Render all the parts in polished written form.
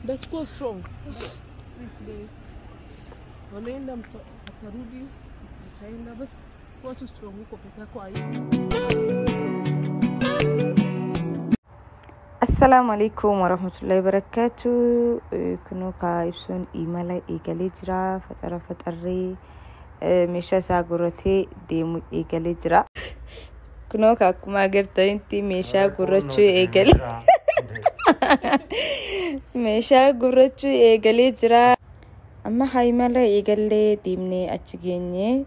Basi kuwa strong. Please, wameenda, watarudi, utaenda, basi kuwa tu strong huko peke yako. Assalaamu alaikum warahmatullahi wabarakatuh. Kunoo kaa ibsuun imala eegalee jira. Faxara faxarree meeshaa isaa gurratee deemu eegalee jira. Kunoo kaa akkuma agartanitti meeshaa gurrachuu eegalee meeshaa gurrachuu eegalee jira. Amma haa imala eegallee deemnee achi geenye.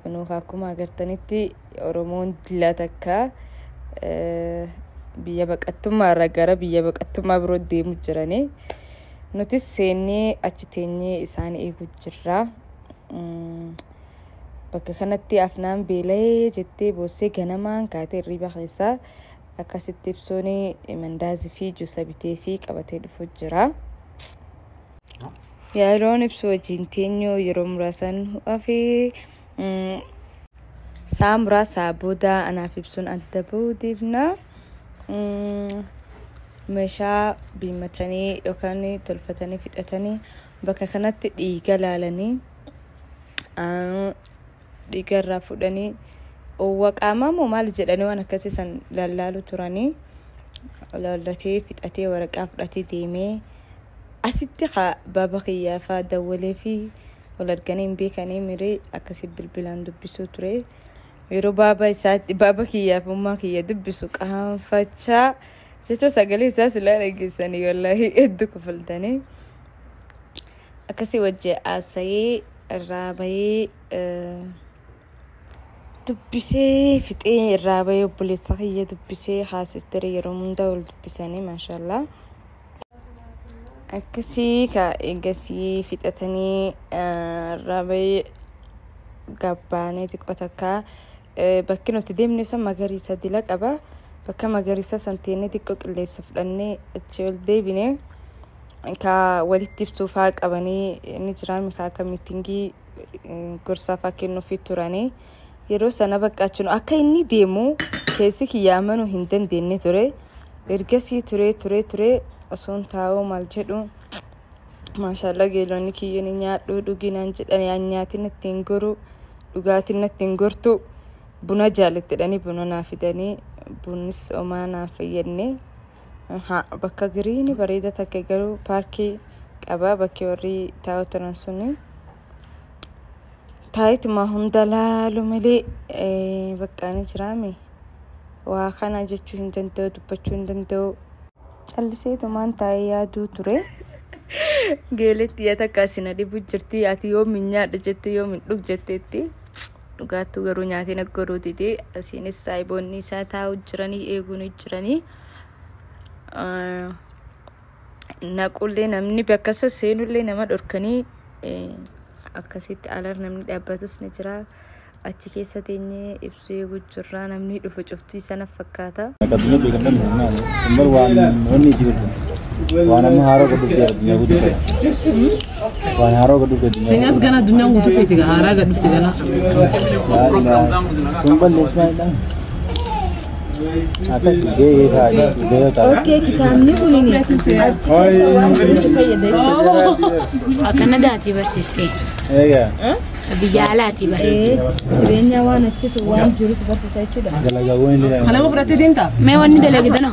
Kunoo kaa akkuma agartanitti Oromoon dila takka biyya baqattummaa irraa gara biyya baqattummaa biroo deemu jiranii. Nutis seennee achi teenyee isaan eeguu jirra. Bakka kanatti afnaan beela'ee jettee boossee ganamaan kaatee hirriba keessaa akkasitti ibsuun mandaazii fi juusa bitee fi qabatee dhufuu jira. Yeroon ibsu wajjin teenyuu yeroo muraasaan hafee sa'a muraasaa booda anaaf ibsuun adda bahuu deemna. Meeshaa biimatanii yookaan tolfatanii fixatanii bakka kanatti dhiiga laalanii dhiiga irraa fuudhanii oowwa qaamaa moo maal jedhanii waan akkasii san lallaalu turanii laallatee fixatee waraqaa fudhatee deemee asitti baaba kiyyaa fa'aa dawwalee fi wal arganii hin beekanii miree akkasii bilbilaan dubbisuu ture. Yeroo baaba isaatti baaba kiyyaaf ummaa kiyya dubbisu qaanfachaa jechuun sagalee isaa silaa dhageessanii wallaahi hedduu kofaltanii. Akkasii wajji haasa'ee irraa bahee dubbisee fixee irraa bahee obboleessa kiyya dubbisee haasistee yeroo hundaa wal dubbisanii maashaallah. Akkasii ka eegasii fixatanii irraa bahee gabbaanee xiqqoo takka bakki nuti deemne san magariisa dila qaba. Bakka magariisa san teennee xiqqoo qilleensa fudhannee achi ol deebine ka walitti ibsuu fa'aa qabanii ni jira ka akka miitingii gorsaa fa'aa kennuufii turanii. Yeroo sana bakka achi akka inni deemu keessi kiyya amanuu hin dandeenye ture. Ergasii ture ture ture osoon taa'uu maal jedhu maashaallah geelonni kiyya ni nyaadhu dhugi naan jedhanii nyaatiin ittiin goru dhugaatiin ittiin gortu buna jaalattedhanii buna naa fidanii bunnis homaa naa fayyadne. Bakka giriini bareeda takka garuu paarkii qaba bakki warri taa'u turan suni. Taa'ituma hunda laalu malee bakka ni jiraame waa kana jechuu hin danda'u dubbachuu hin danda'u. Calliseetumaan taa'ee yaaduu ture. Geeletti yaa takka asina dhibu jirti ati yoom hin nyaadha jette yoom hin dhug jetteetti. Dhugaattuu garuu nyaatiin akka godhuutiti. Asiinis saayiboonni isaa taa'u jiranii eeguu ni jiranii. Naqullee namni bakka isa seenullee nama dhorkanii akkasitti ala namni dhaabbatus ni jira. Achi keessa teenyee ibsuu eeguu jirra namni dhufu cuftii sana fakkaata. Addunyaa beekamtan hin maali? Umar waan wanni itti beekamu. Waan amma haaroo gad dhufte addunyaa guutuu fedha. Waan haaroo gad dhufte addunyaa. Seenyaas gana addunyaan guutuu feeti haaraa gad dhufte gana. Tun balleessu maalidha? Akkas gahee fa'aa gahee ta'a. Okay, kitaabni kun achi keessa waan jirutti fayyada jechuudha. Akkana daatii barsiistee. Egaa Biyya alaatii bare. Jireenya waan achis waan jirus barsiisa jechuudha. dalagaawwan inni Kanama fudhattee deemtaa? Mee wanni dalagdano?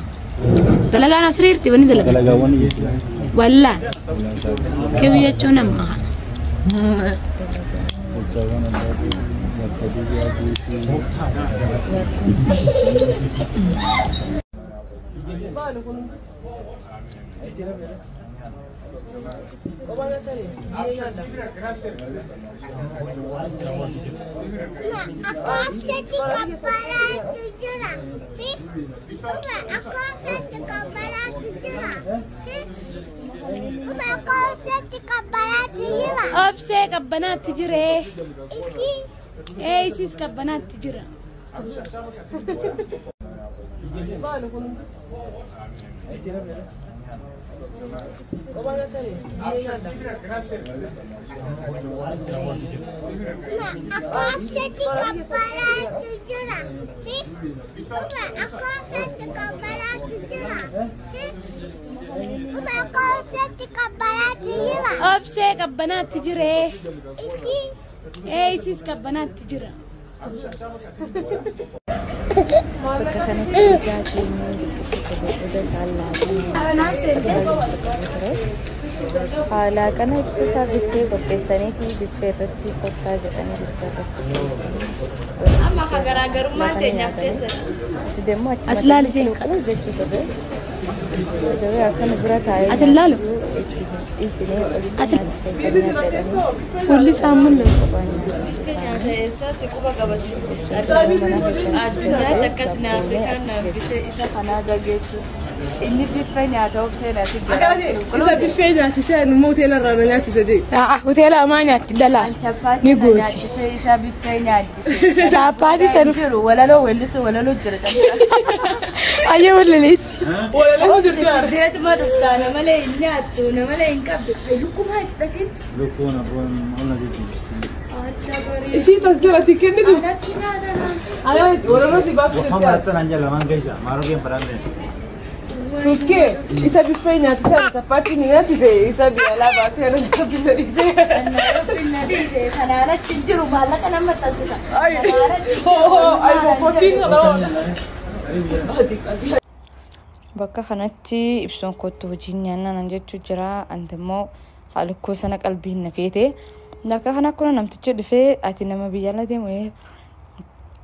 Dalagaan asiriirti wanni dalagan. dalagaawwan jechuudha. Wallaa kibi jechuun amma. Gochaawwan adda addaa bakka biyyaa guutuu. Obsee qabbanaatti jiree. Ee isiis qabbanaatti jira. Obsee qabbanaatti jiree. Ee, isiis qabbanaatti jira. Bakka kanatti dhugaatiin biqiltoota ture. Haala kana ibsuudhaaf biffee qopheessanii biffee irratti kottaa jedhanii biffee irratti qopheessanii. Amma ka garaagarummaa teenyaaf teessan. Deemuu As laali jeen. Jechuu turre. Dawee akkana bira taa'ee As ilaalu. Isinee As fuulli isaa mul'atu. Biffee nyaata eessaa si quba qabasiisa. Addunyaatti akkas na Afrikaan na hambisee isa kanaa gaggeessu. Inni biffee nyaata obsee naati Isa biffee nyaachisee immoo hoteela irraa na nyaachise jee. Hoteela hamaa nyaatti dhalaa. Chappaatti Ni na gooti. nyaachisee isa biffee nyaachise. Chaappaati san Jiru walaloo weellisu walaloo jira cabsaa. Ayyee walaleessi. Walaloo jirti yaara. Deetuma dhuftaa namalee hin nyaattu namalee hin qabdu. Lukkumaa hin fudhatin. Lukkuun abboon onna jijjiirti. Adda bareeda. Ishii tas jalatti kennitu. Anatti nyaata naan. Walaloo si baasu Waxaan jirti yaara. marattan an jala lamaan keessa maarogeen baraan Suuskee isa biffee nyaachisee chappaatti ni nyaachise isa biyya alaa baasee ana nyaachise dhiisee. Kanaan achi hin jiru maallaqa nama maxxansita. Ay, hoo hoo, iPhone 14 kana hoo. Bakka kanatti ibsuun kottu hojii nyaannaa nan jechuu jira. Anti immoo lukkuu sana qalbiin na feete. Bakka kana akkuma namtichi dhufee, "Ati nama biyya ala deemu,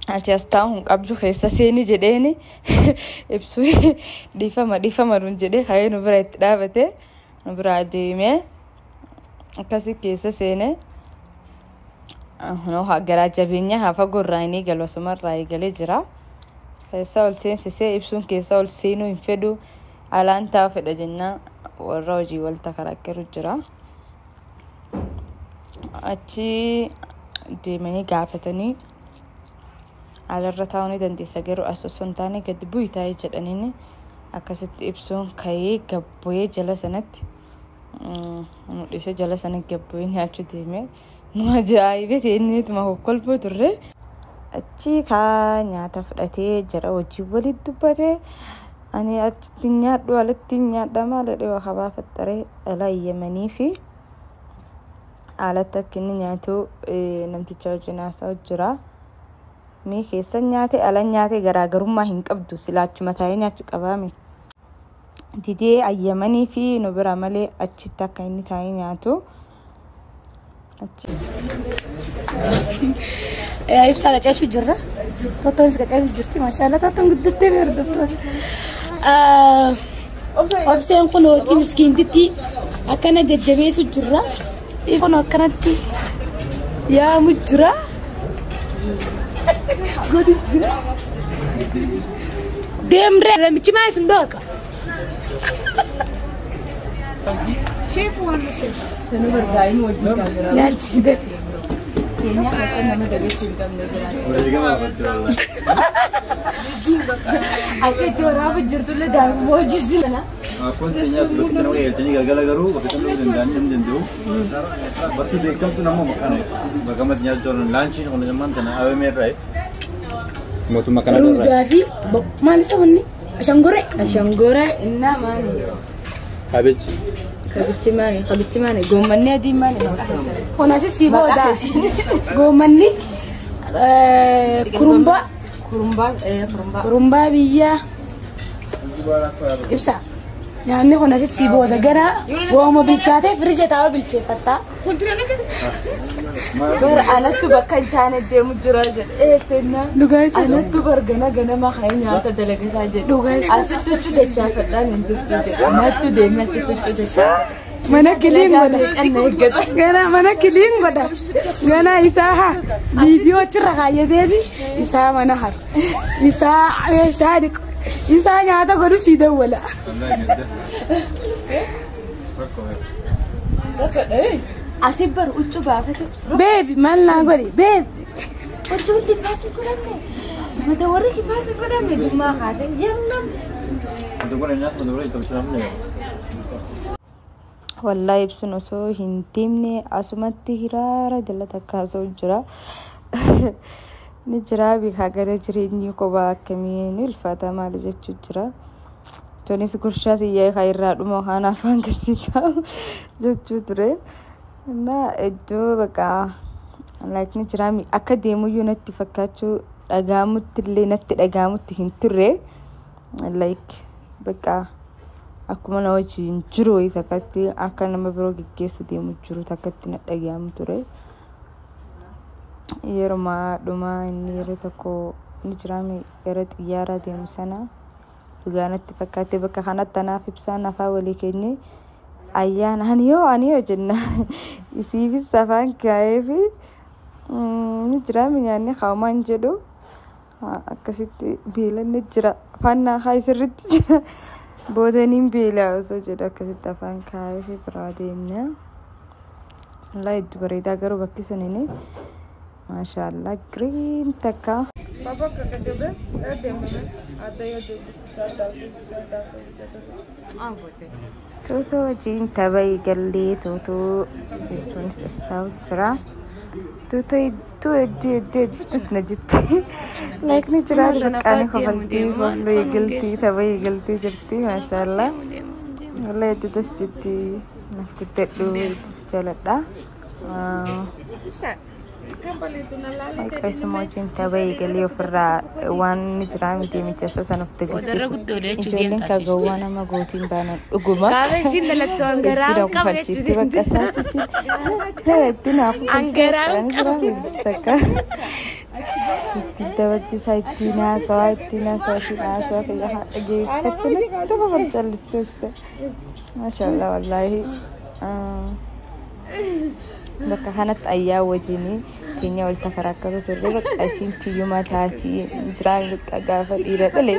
ati as taa'u hin qabdu, keessa seeni," jedheeni. Ibsuu "Dhiifama, dhiifama," nuun jedhee ka'ee nu bira itti dhaabate, nu bira deemee akkasii keessa seene. Garaa jabeenya haa fagoo irraa inni galu asumarraa eegalee jira. Keessa ol seensisee. Ibsuun keessa ol seenuu hin fedhu, alaan taa'u fedha jennaan warra hojii walta karakkeru jira. Achi deemanii gaafatanii, "Alarra taa'uu ni dandeessa, garuu as osoo hin taane gadi bu'i taa'ee," jedhaniin. Akkasitti ibsuun ka'ee gabbu'ee jala sanatti mul'isee jala sana gabbu'ee nyaachuu deemee. Nu ajaa'ibee teenyeetuma kokkolfuu turre. Achi kaa nyaata fudhatee jara wajjin walitti dubbatee, "Ani achitti nyaadhu, alatti nyaadha," maal jedhee waa kabaa faxaree dhala eeyyamanii fi alatti akka inni nyaatu namticha wajjin haasa'u jira. Mii keessa nyaate ala nyaate garaagarummaa hin qabdu, silaachuma taa'ee nyaachuu qabaame. Didee ayyamanii fi nu bira malee achitti akka inni taa'ee nyaatu. Achi. Ibsaa qacaachuu jirra. Tottoon qacaachuu jirti. Maashaallah, tottoon guddattee hordoftoon. Obseen kun hootii miskiintitti akkana jajjabeessu jirra. Kun akkanatti yaamu jira. Godi jira. Deemree namichi maa isin dhoorka? Sheefu waan sheefu. Sana barbaa'in wajjin kaameraa. Nyaachisite. Keenyaa akka nama jabeessuu hin qabne jiraata. Wareegama afartii wallah. Akka itti waraaba jirtullee daa'imuma hojii. Akkoon keenyaas bakki nama eegaltanii galgala garuu bakka tam dhufuu danda'anii namni danda'u. Bakki beekamtu nama bakka kana. Bakka ammatti nyaata tolan laanchiin kun ammaan tana awwamee irraa mootummaa kana irraa. Ruuzaa fi maal isa wanni? Ashangoree. Ashangora innaa maali? Kaabeeji. Kabichi maali? Kabichi maali? Goommanni adiin maali maqaa keessan? Kunis si booda. Goommanni kurumbaa. Kurumbaa kurumbaa. Kurumbaa biyyaa. Ibsa. Nyaanni kun asitti si booda gara wooma bilchaatee firija taa'ee bilcheeffattaa. Bar anattu bakka hin taane deemu jira jedhe. Eessennaa. Dhugaa isa. Anattu bar gana ganama ka'ee nyaata dalagataa jedhe. Dhugaa isa. Asitti huccuu dachaafadhaan hin jirtu jedhe. Anattu deemee achitti huccuu dachaa. Mana kiliin godha. Qanna eeggata. Gana mana kiliin godha. Gana isaa haa viidiyoo achirra kaayyateeni isaa mana har. Isaa meeshaa dhiqu. Isaa nyaata godhu sii dawwala. Rakkoo. Asii bar huccuu baafate. Beebi maal naa godhi beebi. Huccuu hundi baasii godhamne. Mata warri baasii godhamne dhummaa kaate. Yemmam. Mata nyaata mata warra itti namni. Wallaahi ibsuun osoo hin deemne asumatti hiraara jala takkaasoo jira. Ni jira beekaa gara jireenyi kophaa akkamii ni ulfaata maali jechuu jira. Tunis gurshaa xiyyaa kan irraa dhuma kan afaan kasii kaa'u jechuu ture. Na iddoo bakka like ni jira akka deemuyyuu natti fakkaachuu dhagaamutti illee natti dhagaamutti hin turre. Like bakka akkuma na wajjin jiru wayii takkatti akka nama biroo geggeessu deemu jiru takkatti na dhagaamu ture. Yeroo dhumaa inni yeroo tokko ni jiraame gara xiyyaaraa deemu sana dhugaa natti fakkaate bakka kanatti anaaf ibsaan afaan walii keenye ayyaana aniyoo jenna isiifis afaan kaa'eefi ni jiraame nyaanni kaa'umaan jedhu akkasitti beelanni jira afaan naa haa sirriitti jira boodaniin beelaa osoo jedhu akkasitti afaan kaa'eefi biraa deemna. Wallaahi hedduu bareedaa garuu bakki sunini maashaallah green takka. Tuutoo wajjin tapha eegallee tuutoo jechuunis as taa'u jira. Tuutoo hedduu hedduu hedduu hedduus na jetti. Like ni jira xiqqaani kofaltii kofluu eegaltii tapha eegaltii jirti maashaallah. Wallahi hedduu tas jetti naaf guddadhu hedduu jaaladha. Keessumaa wajjin tapha eegalee ofirraa waan ni jira miti michasa sana of dagachiisu. Ijoolleen kagawwaa nama gootiin baanan dhuguma. Isiin dalattu hangaraan Itti qabu kofalchiisti bakka isaatti itti naaf Hangaraan takka. Itti taphachiisaa ittiin haasawaa ittiin haasawaa ittiin haasawaa kiyya haa dhageeffatte natti kofalchallistees ta'e. Maashaallah wallaahi. Bakka kanatti ayyaa wajjin keenya wal tafarakkaru turre bakka isiin tiyyuma taatii jiraan bakka gaafa dhiira dhale.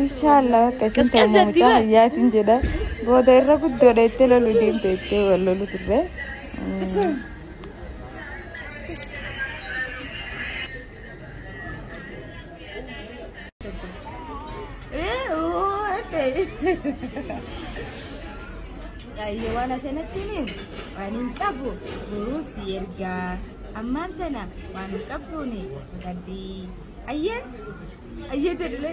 Inshaallah bakka isiin ta'u mucaa ayyaatiin jedha. Booda irra guddoodha itti lolu deemte itti wal lolu turre. Waan akkanatti waan hin qabu boruu si ergaa ammaan tana waan hin qabduun gaddi ayyee ayyee jedhile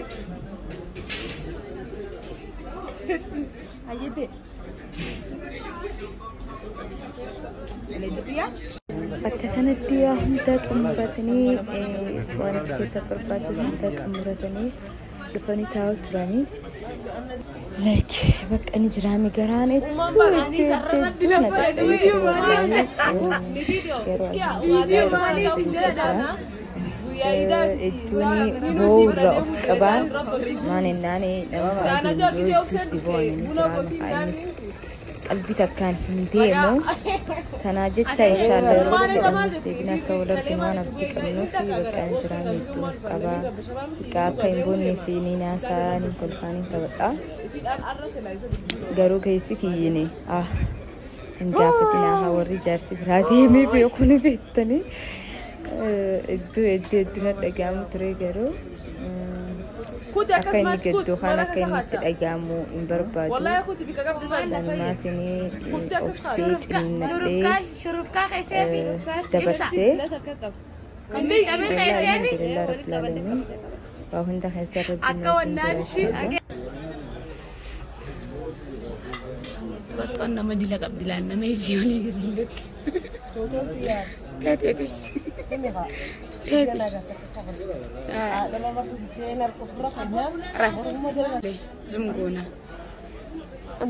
ayyee jedhe. Bakka kanatti waa hunda xumuratanii waan achi keessa barbaachisu hunda xumuratanii dhufanii taa'u turanii. Like bakka ni jiraame garaan hedduu hedduu hedduu na dadhabee ture hedduun boo'urra of qabaa maan ennaan nama itti bo'anii jiraame innis qalbii takkaan hin deemu sanaa jecha inshaallah yeroo jedhamus deebina akka wal arginu waan abdii qabnuuf bakka ni jiraame hedduu of qabaa bakka akka hin boonnee fi ni naasaa ni kolfaa ni taphadha. Garuu keessi kiyyine hin gaafatinaa haa warri jaarsi biraa deemee beeku ni beektanii hedduu hedduu hedduu na dhaga'amu ture garuu akka inni gaddu kan akka inni itti dhaga'amu hin barbaadu. Sanumaafin obsee ciniinnadhee dabarsee alhamdulillah rabbil alamin waa hunda keessa rabbiin wajjin jira inshallah. Bakka nama dila qabdi laan nama isii olii gadi hin dhutte. Taateetis. Taateetis. Zungoona.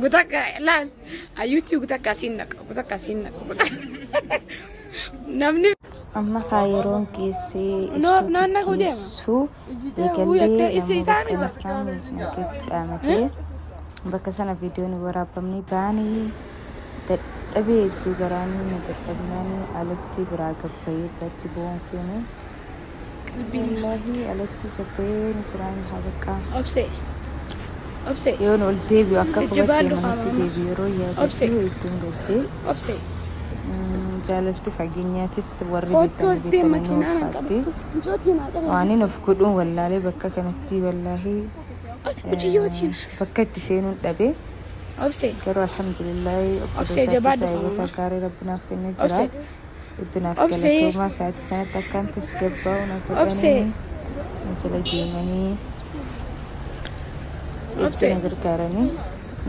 Gutakka laal ayyuutti gutakka asiin naqa gutakka asiin naqa gutakka. Namni Amma kaa yeroon geessee Naannoo kuu deema. ibsu eegallee namoota bakka dhaamatee bakka sana viidiyoon waraabamni baanii dadhabee hedduu garaanii na dadhabnaan alatti biraa gabbayee biratti bo'oon feene. Wallaahi alatti gabbayee ni jiraan haa bakka. Obsee. Obsee. Yoon ol deebi'u akka Jajjabaadhu qubattee manatti qaama. deebi'u yeroo Obsee. yaadatu hedduun gaddee. Obsee. Jaalalti fageenyaatis warri Kottu as beekan deema beekan ni makiinaan ulfaatti. qabdu. Mucootiin haa qabu. Waan inni of godhuun wallaalee bakka kanatti wallaahi Mucayyootiin. bakka itti seenuun dhabee Obsee. garuu alhamdulillahi Obsee obboloota fi jabaadhu saayiboota qaama. gaarii rabbinaaf kennee jira. Obsee. Hedduunaaf Obsee. galatoomaa sa'aatii sanatti akkaan tasgabbaa'u na Obsee. godhanii na jala deemanii Itti na gargaaranii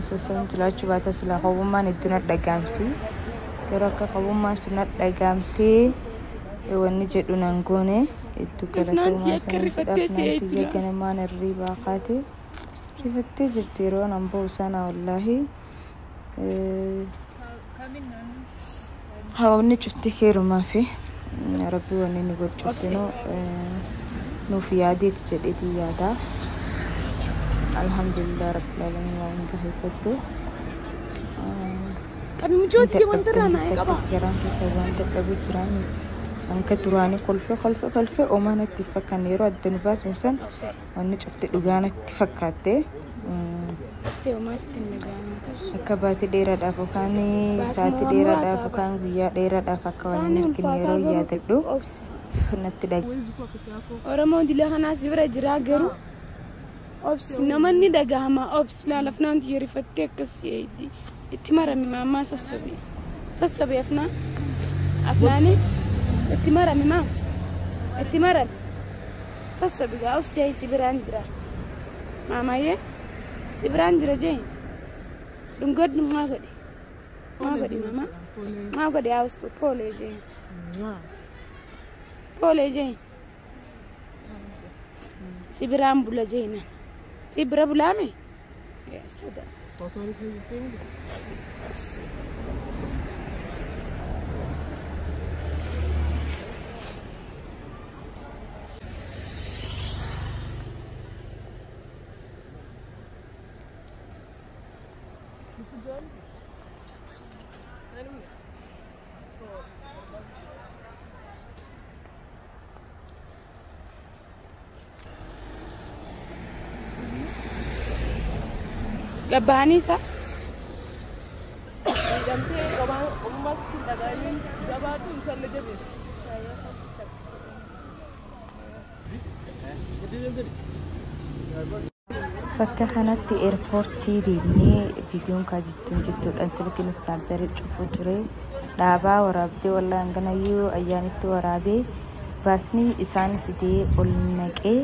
osoo isaan jiraachuu baata silaa qabummaan iddoo na dhagaamti. Garuu akka qabummaan sun na dhagaamtee wanni jedhu nan goone iddoo galatoomaa sana jedhaaf naanti ganamaan hirribaa kaate rifattee jirti yeroo nan ba'u sana wallaahi. Hawaasni cufti heerumaa fi rabbi wanni nu gochuufinu nuuf yaadeeti jedheetii yaada. Alhamdulillah rabbil alamin waan hunda keessattuu. Qabi mucooti wanta irraa naa qaba. Garaan keessa waan dadhabu jiraan hanga duraanii kolfee kolfee kolfee oomaa natti fakkaanne yeroo adda nu baasan san wanni cufti dhugaa natti fakkaatte. Akka baatii dheeraadhaaf yookaan sa'aatii dheeraadhaaf yookaan guyyaa dheeraadhaaf akka waan hin argine yeroo yaadadhu natti dhaga'ama. Oromoon dila kanaas bira jira garuu obsi namanni dhagahama obsi laalafnaan xiyyeeffattee akkas itti marame maammaa sossobe sossobe afnaan afnaani itti marame maam itti marame sossobe gaa os jee si biraan jira maamayyee si biraan jira jee dhungadhu maa godhe maamaa maa godhe haastu poolee jee poolee jee si biraan bula jeenan si bira bulaame sada Gabbahanii isaa. Bakka kanatti eerpoortii deemnee viidiyoon kaajittuun jettuudhaan silkiinis chaarjarii cufuu ture. Dhaabaa waraabdee wallaan hanganayyuu ayyaanitti waraabee baasni isaan fidee ol naqee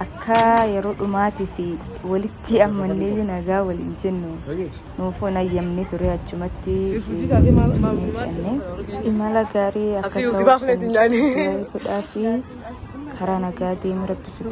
akka yeroo dhumaatii fi walitti ammannee nagaa waliin jennu nuufuu ayyamni ture achumatti imala gaarii akka ta'u godhaa fi karaa nagaa deemu rabbisi.